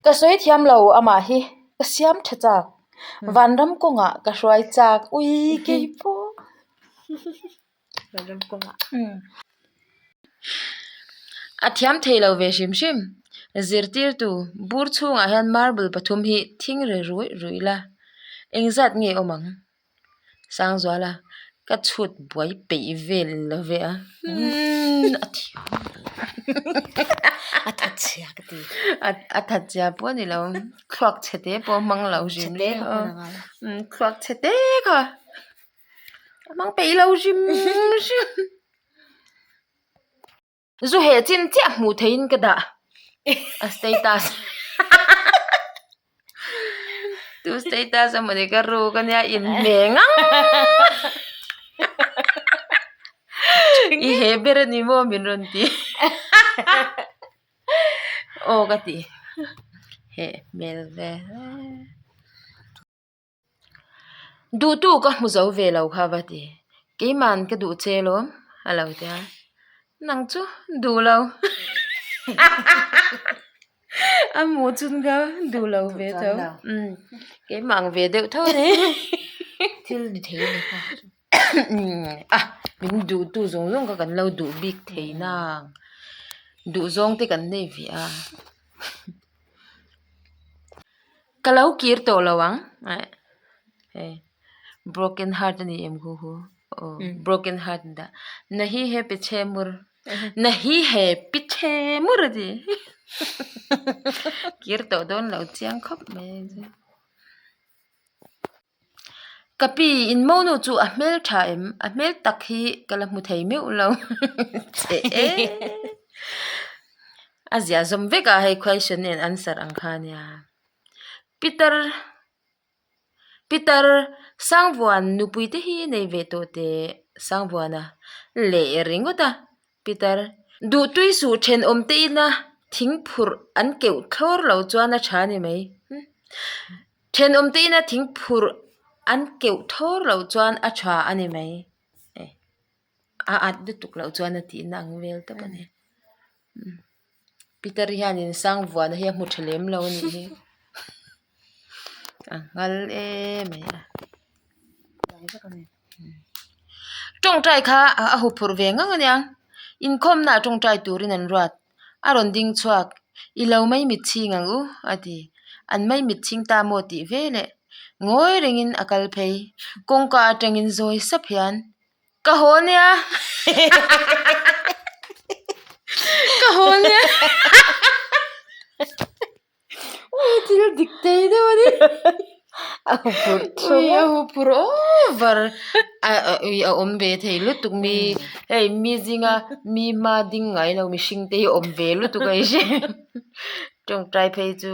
Ka sawi thiam lo amah hi ka siam tha chak. Vanram kawngah ka hruai chak ui kei pawh. Vanram kawngah. A thiam thei lo ve hrim hrim. Zirtirtu bur chhungah hian marble pathum hi thing ri ruih ruih la. Engzat nge awm ang? Sangzuala, Ka chhut buai peih vel lo ve a. Umm a thiam. A that chhia ka ti. A that chhia pawh a ni lo. Thluak chhe te pawh a hmang lo hrim Chhe te kha hman a ngai a. Umm thluak chhe te kha a hmang peih lo hrim hrim. Zu heh chin chiah hmuh theihin ka dah a status tu status emawni ka ruk ania inhmeh ngang i heh ber ani maw min rawn ti aw ka ti heh hmel ve hle. Duhtu ka hmu zo ve lo kha va ti. Keiman ka duh che lawm a lo ti a. Nang chu duh lo. A hmuh chun kha duh lo ve tho. Umm keimah ang ve deuh tho a ni. Thil ni thei a ni kha. A min duhtu zawng zawng kha kan lo duh bik thei nang. Duh zawng te kan nei ve a. Ka lo kir tawh lo ang hei broken heart a ni em khu khu aw broken heart a dah nahi he pichhe mur nahi he pichhe mur a ti kir tawh dawn lo chiang khawp mai a chu. Ka pi in monu chu a hmel tha em? A hmel tak hi ka la hmu thei meuh lo che e. A ziah zawm vek a hei question and answer ang kha ania. Peter Peter Sangvuan nupui te hi nei ve tawh teh Sangvuana leh ringawt a Peter Duhtui suh thenawm te ina thing phurh an keuh thlawr lo chuan a tha a ni mai. Thenawm te ina thing phurh an keuh thawr loh chuan a tha a ni mai a at lutuk loh chuan a tihna ang vel tawp a ni Peter hianin Sangvuana hi a hmu tha lem lo a nih hi a nghal em mai a. Tawngtai kha a huphurh ve ngang a nia inkhawmna ah tawngtai turin an ruat. A rawn ding chhuak, I lo mai mit chhing ang u, a ti. An mai mit chhing ta maw tih ve leh. Ngawi rengin a kal phei. Kawngka atangin zawi sap hian, Ka haw nia! Ka haw nia! Ui thil dik thei deuh a ni. A huphurh thung Ui a huphurh over. A ui a awm ve thei lutuk mi hei mi zinga mi hma ding ngai lo mihring te hi awm ve lutuk a i hre. Tawngtai phei chu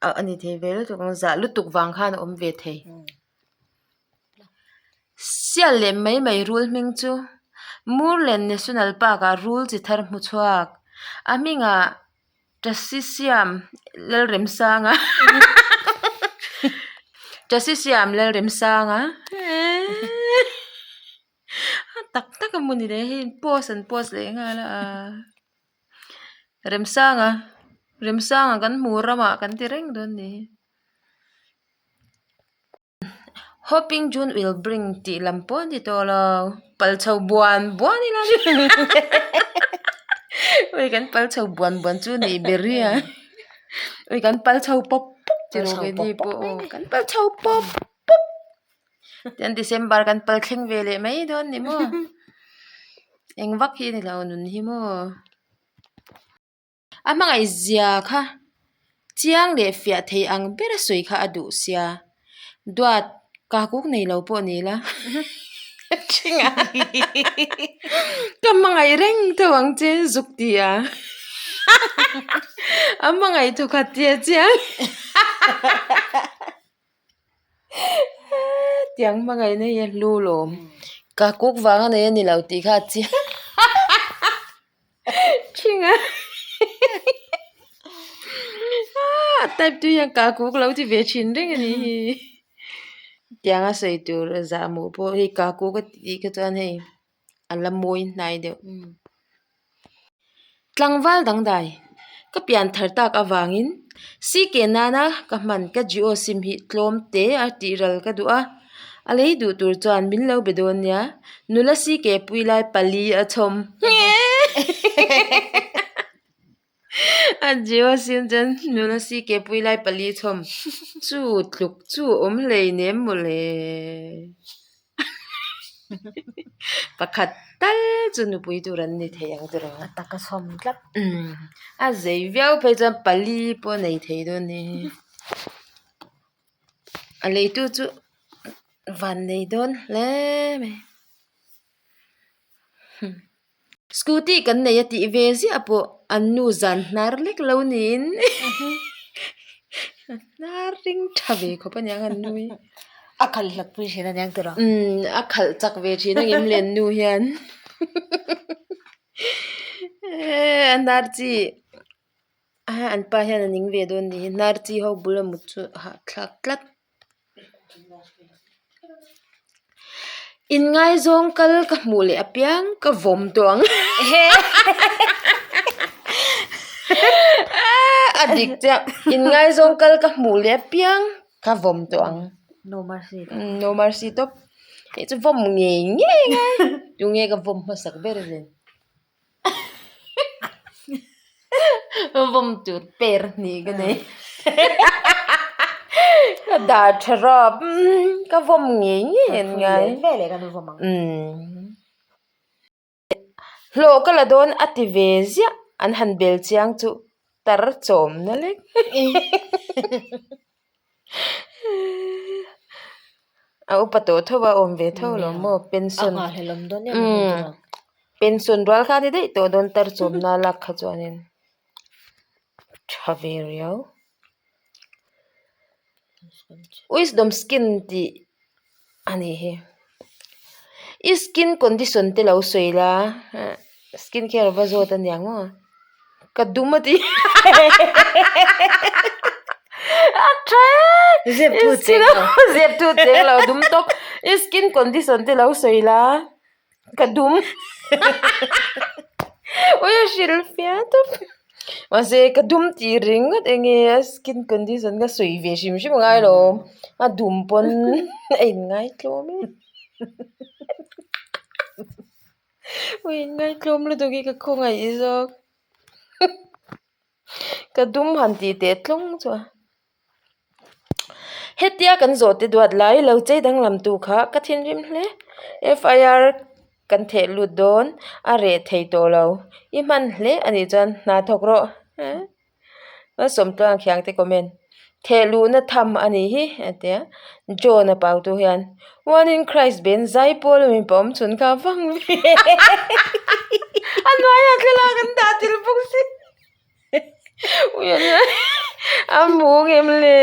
a ni thei ve lutuk ang zah lutuk vang khan a awm ve thei. Sial leh mai mai rul hming chu Murlen National Park ah rul chi thar hmu chhuak. A hmingah Ṭasisiam Lalremsanga Ṭasisiam Lalremsanga a tak tak a mawni le hei post an post leh nghal a Remsanga Remsanga kan hmu ramah kan ti reng dawn ni. Hoping June will bring tih lam pawh a ni tawh lo pal chho buan buan ila ui kan pal chho buan buan chu nih ber hi a ui kan pal chho pawp pawp tih rawh keini pawh aw kan pal chho pawp pawp tian December kan pal thleng ve leh mai dawn ni maw eng vak hi a ni lo nun hi maw. A hmangaih zia kha chiang leh fiah thei ang ber a sawi kha a duh sia. Duat kakuk nei lo pawh ni la ṭhinga ka hmangaih reng tho ang che zuk ti a a hmangaih thawkhat tia chiang Tiang hmangaihna hi a hlu lawm. Ka kuk vang a nei a ni lo tih kha a chiang ṭhing a. A type tu hian ka kuk lo ti ve ṭhin reng a ni hi. Tiang a sawi tur zahmawh pawh hei ka kuk a tih kha chuan hei a la mawi hnai deuh. Tlangval dangdai. Ka pian thar tak avangin CK nana ka hman ka Jio sim hi tlawm te a tih ral ka duh a, a lei duh tur chuan min lo be dawn nia, nula CK pui lai pali a chhawm A Jio sim chuan nula CK pui lai pali a chhawm chu tluk chu awm hleinem mawle. Pakhat tal chu nupui tur an ni thei ang tiraw. A taka chhawm tlat. Umm a zei viau phei chuan pali pawh a nei thei dawn ni. A leitu chu van nei dawn hle mai. Scooty kan nei a tih ve ziah pawh an nu zan hnar lek lo niin a hnar ring tha ve khawp a niang an nu hi. A khalh hlat pui thin a niang tiraw? Umm a khalh chak ve thin a ngem le an nu hian a hnar chi an pa hian a ning ve dawn ni hi hnar chi ho bul a mut chu hahthlak tlat. Inngaizawng kal ka hmuh leh apiang ka vawm tawh ang a dik chiah inngaizawng kal ka hmuh leh apiang ka vawm tawh ang no mercy no mercy tawp hei chu vawm ngei ngei a tunge ka vawm hmasak ber nen. Vawm tur per hnih ka nei ka dah tha rawp ka vawm ngei ngei an ngai hlawh ka la dawn a ti ve ziah an han bel chiang chu tar chawm na lek. A upa tawh tho a awm ve tho lo maw pension pension rual kha a ni daih tawh dawn tar chawmna lak kha chuanin tha ve riau wisdom skin tih a nih hi i skin condition te lo sawi la skin care va zawt a niang maw. Ka dum a ti a tha e Zep thu cheng lo zep thu cheng lo dum tawp i skin condition te lo sawi la ka dum ui a hrilh fiah tawp mahse ka dum tih ringawt enge a skin condition ka sawi ve hrim hrim angai lo a dum pawn a in ngaitlawm em. Ui ngaitlawm lutuk hi ka khawngaih zawk ka dum han tih teh tlawng chu a hetia kan zawh te duat lai lo chei danglam tu kha ka thinrim hle F I R kan theh lut dawn a reh thei tawh lo i hman hle anih chuan hna thawk rawh. A sawmtluang khiang te comment theh luhna tham a nih hi a ti a John a pau tu hian one in Christ ben zai pawl a mipa awm chhun kha vang ve a hnuaiah thlalak an dah tel bawk si ui a nia a hmu ngem le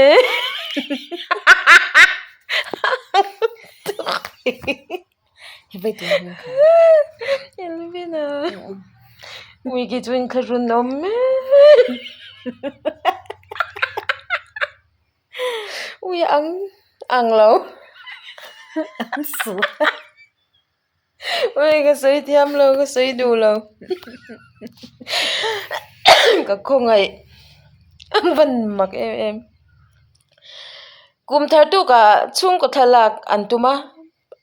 Elvin a wiki chu inthlahrun awm mek ui ang ang lo ui ka sawi thiam lo ka sawi duh lo ka khawngaih a van mak em em kum thar tukah chhungkaw thlalak an tum a.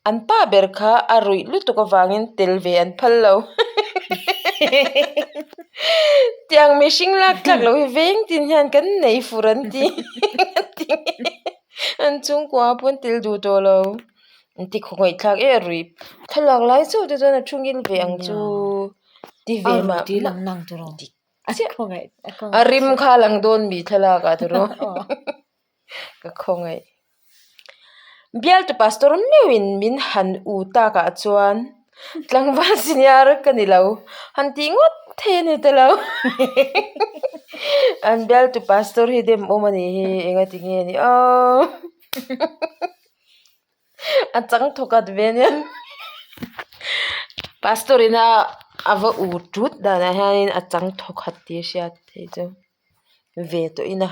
An pa ber kha a ruih lutuk avangin tel ve an phal lo. Tiang mihring lak tlak loh hi veng tin hian kan nei fur an ti. An chhungkua pawn tel duh tawh lo. An ti khawngaih thlak e a ruih thlalak lai chauh te chuan a thu ngil ve ang chu ti ve mah mah. A rim kha a lang dawn mi thlalak ah tiraw. Ka khawngaih. Bialtu pastor meuhin min han u takah chuan tlangval senior ka ni lo. Han tih ngawt thei a ni ta lo. An bialtu pastor hi dem awm a nih hi engati nge ni aw. A chang thawk at ve ania. Pastor ina a va u tut danah hianin a chang thawk hat tih a hriat theih chu ve tawh ina.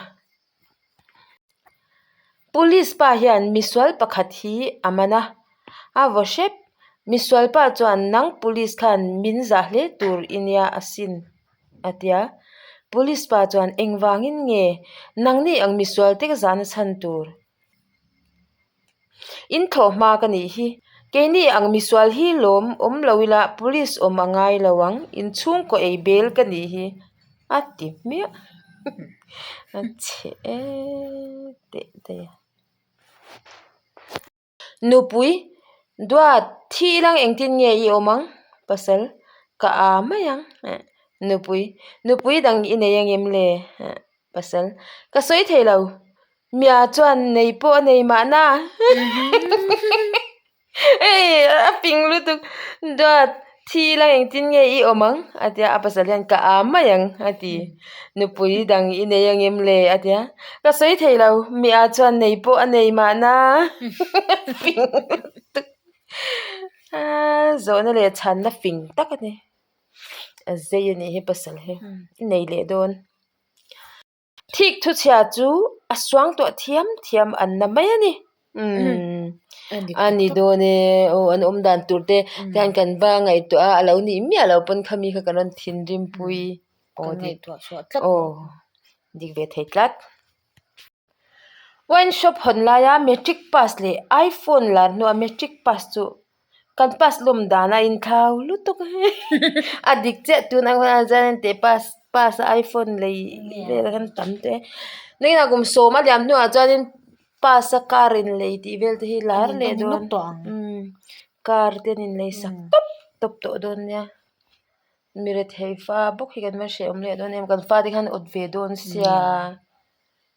Police pa hian misual pakhat hi a man a, a vaw hrep. Misual pa chuan nang police khan min zah hle tur i nia asin a ti a. Police pa chuan engvangin nge nangni ang misual te ka zahna chhan tur in thlawh hma ka nih hi. Keini ang misual hi lawm awm lo ila police awm a ngai lo ang inchhungkaw ei bel ka nih hi a ti hmiah. A chhe teh daih a. Nupui, Duat, thi ilang engtin nge i awm ang? Pasal, Ka a mai ang. Nupui, Nupui dang i nei angem le? Pasal, Ka sawi thei lo. Mia chuan nei pawh a nei mahna. Hei a ping lutuk Duat thi ila engtin nge i awm ang a tia a pasal hian ka a mai ang a ti nupui dang i nei angem le a tia ka sawi thei lo mia chuan nei pawh a nei mahna a fing lutuk a zawhna leh chhanna fing tak a ni a zei a nih hi pasal hi i nei leh dawn. Thik thuchhia chu a suang tawh thiam thiam an na mai a ni. Umm a ni dawn e aw an awm dan tur te hian kan va ngaihtuah a a lo nih miah loh pawn khami kha kan rawn thinrim pui aw dik aw dik ve thei tlat. Wine shop hawn laia matric pass leh iPhone lar hnua matric pass chu Kan pass lawm dan a inthlau lutuk a dik chiah tun ang hunah chuan teh pass pass a iphone lei vel khan tam tawh e nakinah kum sawm a liam hnuah chuanin pass a car in lei tih vel te hi lar leh dawn umm car te an inlei sak tawp tawp tawh dawn nia mi rethei fa bawk hi kan va hrehawm leh dawn em kan fate khan awt ve dawn sia.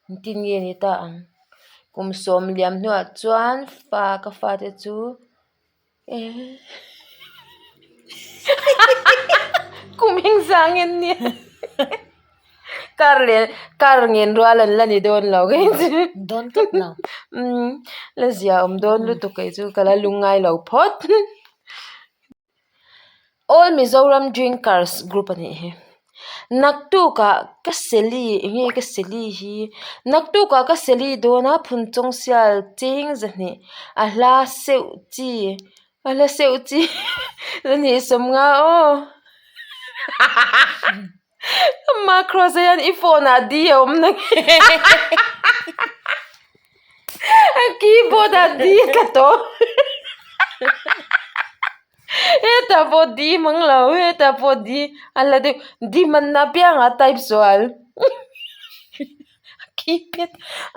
Engtin nge ni ta ang? Kum sawm liam hnuah chuan fa ka fate chu kum engzang en nia kar leh kar ngen rual an la ni dawn lo kei chu Dawn tlat lo. Umm la zia awm dawn lutuk kei chu ka la lungngai lo phawt. All Mizoram Drinkers group a nih hi naktukah ka seli eng nge ka seli hi naktukah ka seli dawn a phunchawng sial cheng zahnih a hla seuh chi a hla seuh chi zahnih sawmnga aw macros ah hian i phone ah d a awm na nge a keyboard ah d a tla tawh hetah pawh d mang lo hetah pawh d a la deuh d hmanna apiangah a type sual a keypad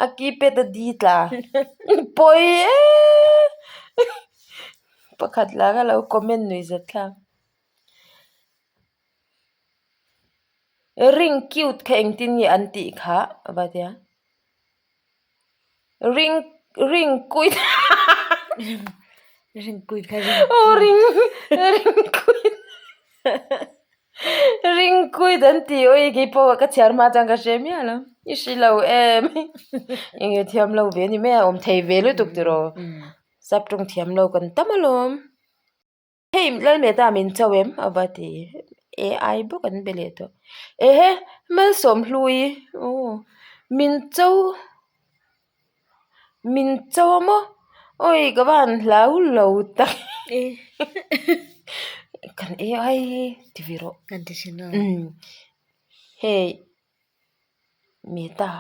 a keypad a d tla pawi eee pakhat lah kha lo comment nuih zat thlak. Ring cute kha engtin nge an tih kha a va tia ring ring kuit ring kuit kha ring aw ring ring kuit ring kuit an tih awi keipawh ka chhiar hma chuan ka hre miah lo i hre lo em enge thiam lo ve ni mai a awm thei ve lutuk tiraw sap tawng thiam lo kan tam alawm. Hei Lalmeta min cho em? A va ti. AI bawk an be leh tawh. Ehe Malsawmhlui aw min cho min cho a maw? Awi ka va han hlau lo tak kan AI hi ti ve rawh. Kan ti thin a. Umm hei Meta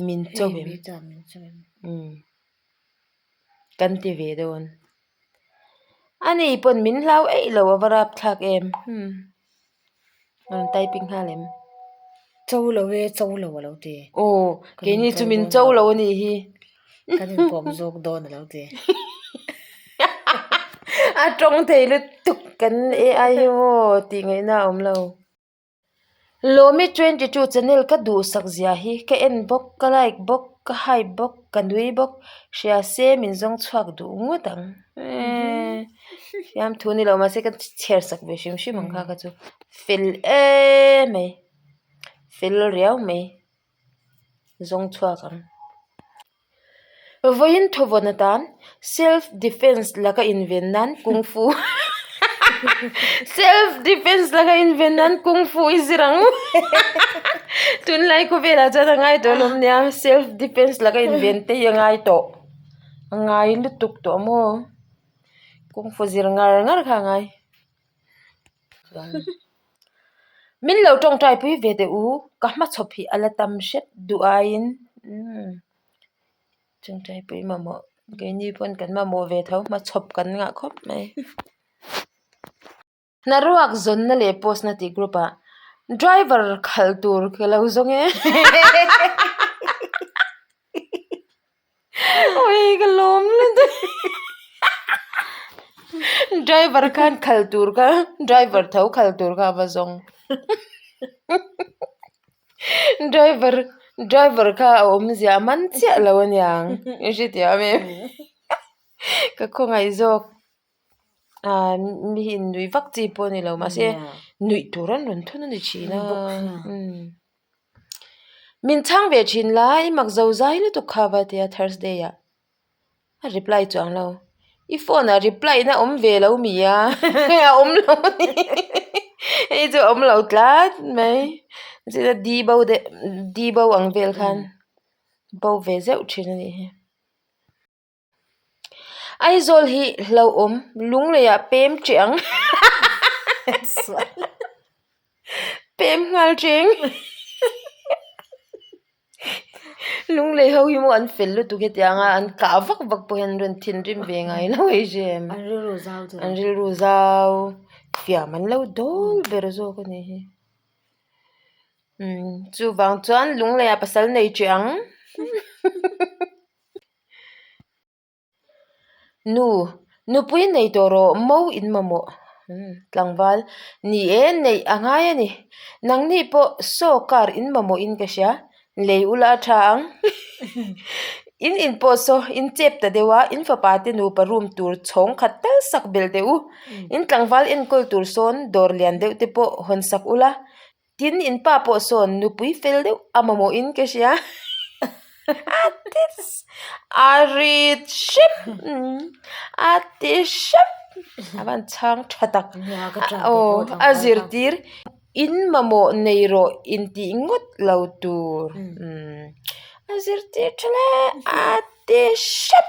min cho em? Hei Meta min cho em? Umm. Kan ti ve dawn. A ni pawn min hlau eih lo a va rap thlak em. Hmm. Rawn typing nghal em. Cho lo e, cho lo a lo ti. Aw, keini chu min cho lo a nih hi. Kan inkawm zawk dawn a lo ti. A tawng thei lutuk kan AI hi maw tih ngaihna a awm lo. Lawmi 22 channel ka duhsak zia hi ka en bawk ka like bawk ka hype bawk ka nui bawk hria se min zawng chhuak duh ngawt ang eee fiamthu ni lo mahse ka chhiar sak ve hrim hrim ang kha kha chu fel em mai fel riau mai zawng chhuak ang. Vawiin thuvawn atan self defence laka inven nan kung fu self defence laka inven nan kung fu i zir ang tunlai khawvelah chuan a ngai tawh alawm nia self defence laka inven te hi a ngai tawh a ngai lutuk tawh maw kung fu zir ngar ngar kha a ngai. Min lo tawngtai pui ve teh u, ka hmachhawp hi a la tam hrep duh aiin umm tawngtai pui mamawh keini pawn kan mamawh ve tho hmachhawp kan ngah khawp mai. Hnaruak zawnna leh post na tih group ah driver khalh tur ka lo zawng e Ui ka lawm lutuk driver khan khalh tur kha driver tho khalh tur kha a va zawng driver driver kha a awmzia a man chiah lo aniang i hrethiam em ka khawngaih zawk. Ahh mi hi in nuih vak chi pawh a ni lo mahse nuih tur an rawn thun a ni thin a min chhang ve thin la i mak zo zai lutuk kha va tia Thursday ah a reply chuang lo i phone ah reply na awm ve lo mi a a awm lo a ni hei chu a awm lo tlat mai zira di bo deuh di bo ang vel khan bo ve zeuh thin a nih hi. Aizawl hi hlauhawm lungleiah pem teh ang pem nghal teng lunglei ho hi maw an fel lutuk hetiang a an kah vak vak pawh hian an rawn thinrim ve ngai lo hei hre em an rilru zau fiam an lo dawl ber zawk a nih hi. Umm chuvang chuan lungleiah pasal nei teh ang. Nu, nupui nei tawh rawh mo in mamawh tlangval ni e neih a ngai a ni. Nangni pawh saw car in mamawh in ka hria, lei ula a tha ang. In in pawh saw in chep ta deuh a, in fapa te nupa room tur chhawng khat tal sak belh teh u. In tlangval enkawl tur sawn dawr lian deuh te pawh hawn sak ula. Tin, in pa pawh sawn nupui fel deuh a mamawhin ka hria. A ti a rit hrep a ti hrep a van chhang tha tak aw a zirtir in mamawh nei rawh intih ngawt lo tur a zirtir tha hle a ti hrep.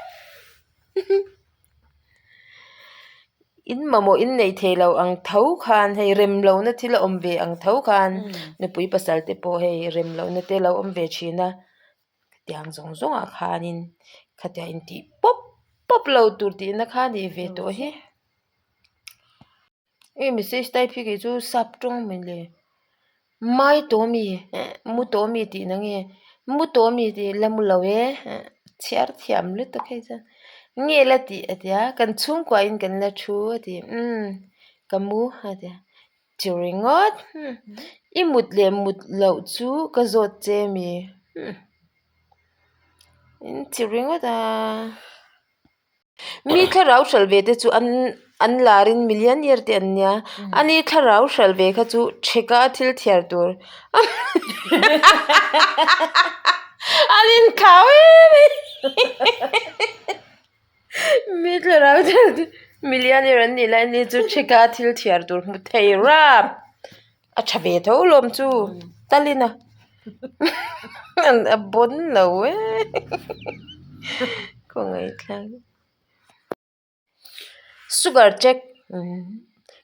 In mamawh in nei thei lo ang tho khan hei rem lohna thil a awm ve ang tho khan nupui pasal te pawh hei rem lohna te lo awm ve thin a khatiang zawng zawng ah khanin khatiang intih pawp pawp lo tur tihna kha a nih ve tawh hi. Hei message type hi kei chu sap tawng mai le mai tawh ami eh mu tawh ami tih na nge mu tawh ami tih la mu lo e eh chhiar thiam lutuk hei chuan nge la tih a tia kan chhungkua in kan la thu a ti umm ka mu a tia chu ringawt i mut leh mut loh chu ka zawt che ami in chi ringawt a. Mi thlarau hralh ve te chu an an larin millionaire te an nia ani thlarau hralh ve kha chu theka a thil thiar tur an inthlau em em mi thlarau hralh te millionaire an nih lai ni chu theka a thil thiar tur hmu thei rap. A tha ve tho lawm chu talin a a bawn lo e kawngaihthlak sugar check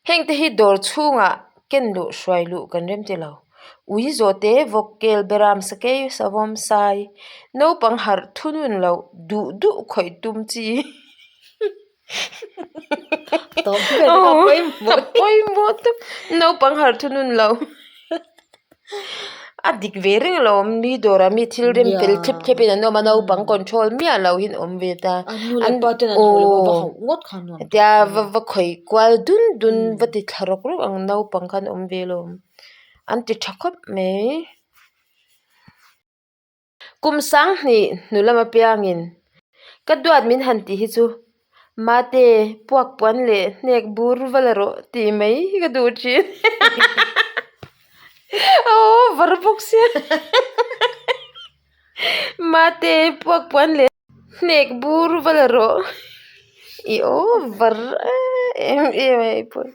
heng te hi dawr chhungah ken luh hruai luh kan rem ti lo ui zawh te vawk kel beram sakei savawm sai naupang harh thunun loh duh duh khawih tum chi. Pawimawh tak naupang harh thunun lo a dik ve reng lo mi dawrah mi thil rem fel thlep thlep in an awm a naupang control miah lo hi an awm ve ta hetia va va khawih kual dun dun va ti thla rawk rawk ang naupang kha an awm ve lo an ti tha khawp mai. Kum sanghnih hnu lam apiangin ka duat min han tih hi chu Mate puak puan leh hnek bur va la rawh tih mai hi ka duh thin. Aw var bawk sia Mate puak puan leh hnek bur va la rawh i aw var em em a hei pawh.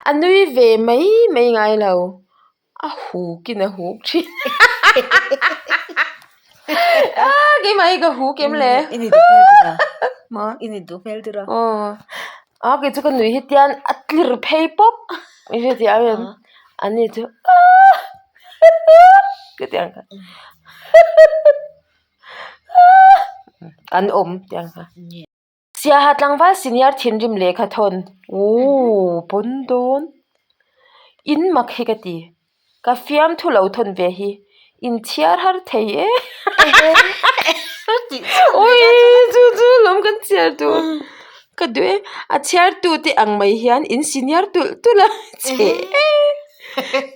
A nui ve mai mai ngai lo, a huk in a huk thin. Aaa keimah hi ka huk em le? I ni duh hmel tura. Maw? I ni duh hmel tura. Aw, a kei chu ka nui hi tian a tlir phei pawp i hre thiam em? Ani chu aah ka ti ang kha an awm ti ang kha. Siaha tlangval senior thinrim lehkha thawn ooh pawn dawn in mak hi ka ti ka fiamthu lo thawn ve hi in chhiar har thei e awii chu chu lawm kan chhiar tur ka duh e a chhiar tu te ang mai hian in senior tulh tulh a chhe e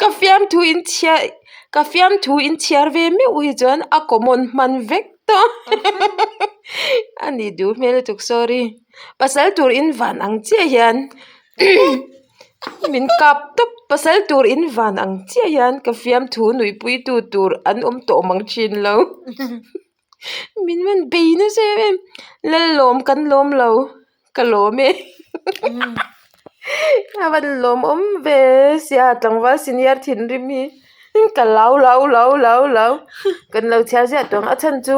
ka fiamthu in chhiar ka fiamthu in chhiar ve meuh hi chuan a common hman vek. A nih duh hmel lutuk sorry pasal tur in van ang chiah hian min kap tawp pasal tur in van ang chiah hian ka fiamthu nuihpui tu tur an awm tawh mang thin lo min rawn bei nasa em em Lallawm kan lawm lo ka lawm e a van lawmawm ve sia tlangval senior thinrim hi ka lau lau lau lau lau kan lo chhiar ziah tawh ang a chhan chu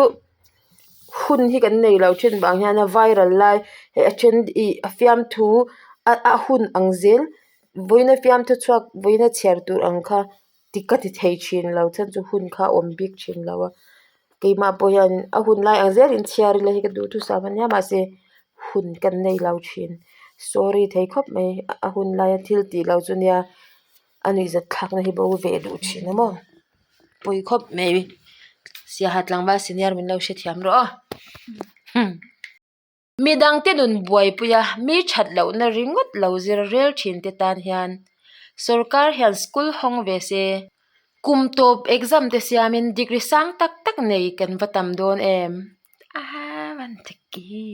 hun hi kan nei lo thin vang hian a viral lai hei a then ih a fiamthu a hun ang zel vawiina fiamthu chhuak vawiina chhiar tur ang kha. Ti ka ti thei thin lo chhan chu hun kha a awm bik thin lo a keimah pawh hian a hun lai ang zelin chhiar ila hi ka duhthusam ania mahse hun kan nei lo thin sorry thei khawp mai a hun laia thil tih loh chu nia a nuihzat thlakna hi bo ve duh thin a maw pawi khawp mai siaha tlangval senior min lo hrethiam rawh aw. Midangte nun buaipuia mi that lohna ringawt lo zir rel thin te tan hian sorkar hian school hawng ve se. Kum tawp exam te siamin degree sang tak tak nei kan va tam dawn em? Aha van theki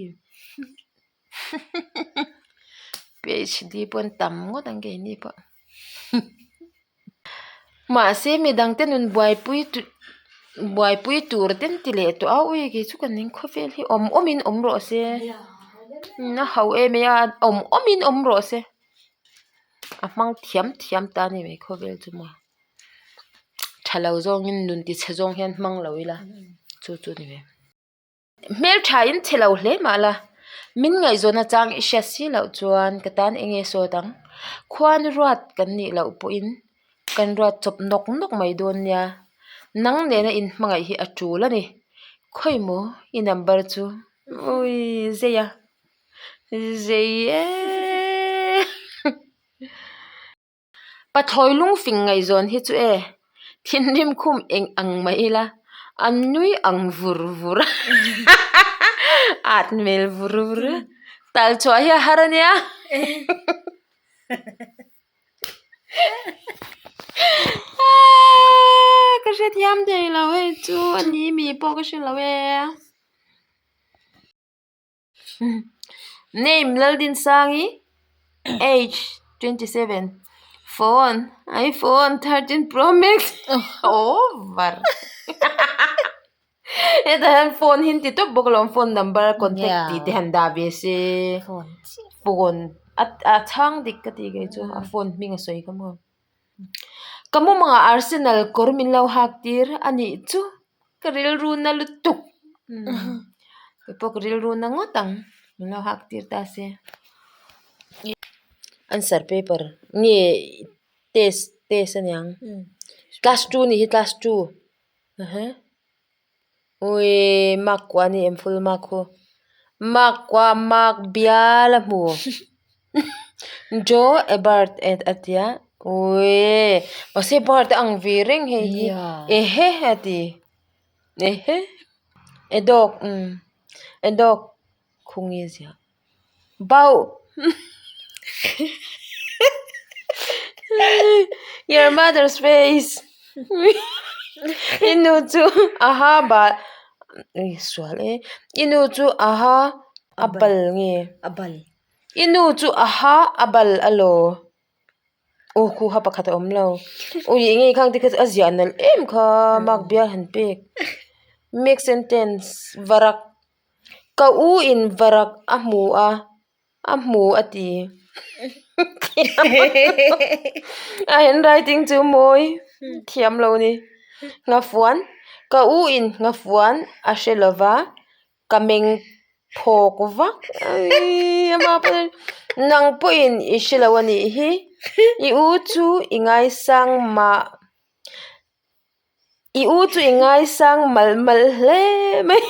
PhD pawh an tam ngawt ang keini pawh. Mahse midangte nun buaipui buaipui tur te an ti leh tawh a ui kei chu ka ning khawvel hi awm awmin awm rawh se a ho em mai a awm awmin awm rawh se a hmang thiam thiam ta a ni mai khawvel chu maw tha lo zawngin nun ti chhe zawng hian hmang lo ila chu chu a ni mai. Hmeltha in che lo hle mah la, min ngaihzawn achang i hriat si loh chuan ka tan eng nge sawt ang? Khuan ruat kan nih loh pawhin kan ruat chawp nawk nawk mai dawn nia, nang nena inhmangaih hi a tul a ni. Khawi maw i number chu? Ui zei a, zei e. Pathlawi lungfing ngaihzawn hi chu e, thinrim khum eng ang mah ila, an nui ang vur vur a, at hmel vur vur a, tal chhuah hi a har a nia. Ka hrethiam thei lo hei chu a ni mi pawh ka hre lo e. Name Laldinsangi age 27 phone iPhone 13 Pro Max over hetah hian phone hi an ti tawp bawk alawm phone number contact tih te han dah ve se phone a chhang dik ka tih kei chu a phone hming a sawi kha maw. Ka mumangah Arsenal kawr min lo hak tir a nih chu ka rilru na lutuk kei pawh ka rilru na ngawt ang min lo hak tir ta se answer paper nge test test a niang class two a nih hi class two Awii mark kua a ni em full mark khu mark kua mark bial a hmu draw a bird a tia awii mahse bird a ang ve reng hei hi ehe a ti ehe a dog umm a dog khawnge ziah bauh your mother's face i nu chu a ha bal ui sual e i nu chu a ha a bal nge i nu chu a ha a bal alaw aw khu ha pakhat a awm lo ui eng nge khang te kha a ziah nalh em kha mark bial han pek make sentence varak. Ka u in varak a hmu a, a hmu a ti. A handwriting chu mawi thiam lo ni. Nghafuan, ka u in nghafuan a hre lova, ka meng. Phawk vak ama pawhin nang pawhin i hre lo a nih hi i u chu i ngaisang mah i u chu i ngaisang malh malh hle mai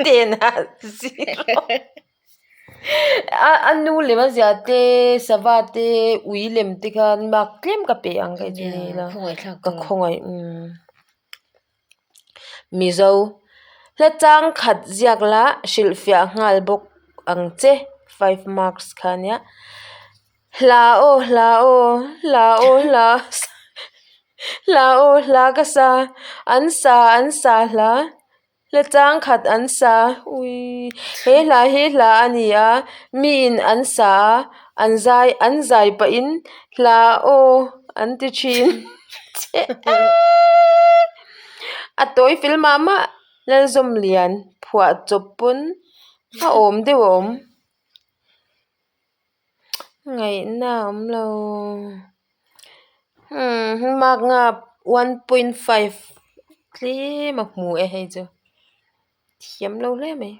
ten a zero a nu lem a zia te sava te ui lem te khan mark tlem ka pe ang ka ti ila ka khawngaih umm. Mizo hla chang khat ziak la hrilhfiah nghal bawk ang che five marks kha nia hla aw hla aw hla aw hla hla aw hla ka sa an sa an sa hla hla chang khat an sa uii he hla hi hla a ni a miin an sa a an zai an zai pahin hla aw an ti thin. A tawi fel mah mah Lalzawmlian phuah chawp pawn a awm deuh a awm ngaihna a awm lo umm mark nga 1.5 tlem a hmu e hei chu thiam lo hle mai.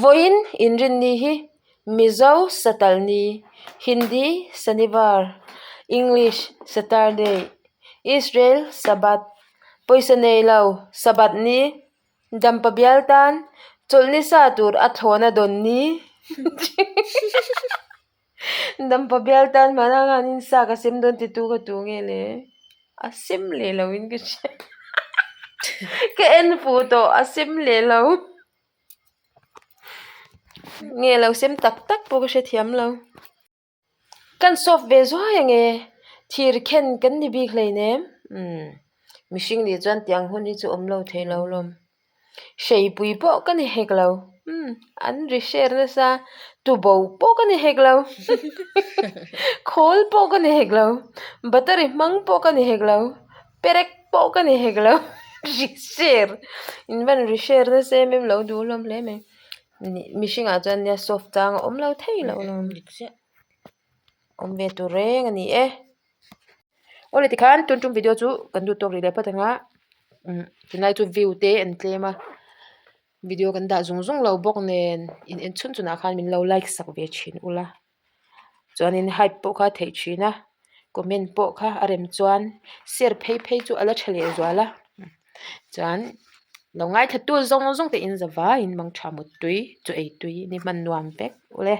Vawiin inrinni hi Mizo Satalni, Hindi Sanivar, English Saturday, Israel Sabbath, pawisa nei lo Sabbath ni, Dampa bial tan chawlhni sa tur a thlawna dawn ni Dampa bial tan hmanah khanin sa ka sem dawn titu ka tu nge le a sem leh lo in ka hria ka en fuh tawh a sem leh lo nge lo sem tak tak pawh ka hrethiam lo kan soft ve zuai ang e thir khen kan ni bik hleinem umm mihring nih chuan tiang hun hi chu awm lo thei lo lawm. Hreipui pawh ka ni hek lo umm an ri hrer nasa tubo pawh ka ni hek lo khawl pawh ka ni hek lo battery hmang pawh ka ni hek lo perek pawh ka ni hek lo ri hrer in van ri hrer nasa em em lo duh hlawm hle mai mihringah chuan nia soft chang a awm lo thei lo lawm awm ve tur reng a ni e. Awle tikhan tun tum video chu kan duh tawk rih leh phawt ang a umm tunlai chu view te an tlem a video kan dah zung zung lo bawk nen in en chhun chhunah khan min lo like sak ve thin ula chuanin hype pawh kha a theih thin a comment pawh kha a rem chuan share phei phei chu a la tha leh zual a chuan lo ngaithla tu zawng zawng te in za vaiin mangtha muttui chu ei tui ni hman nuam vek ule.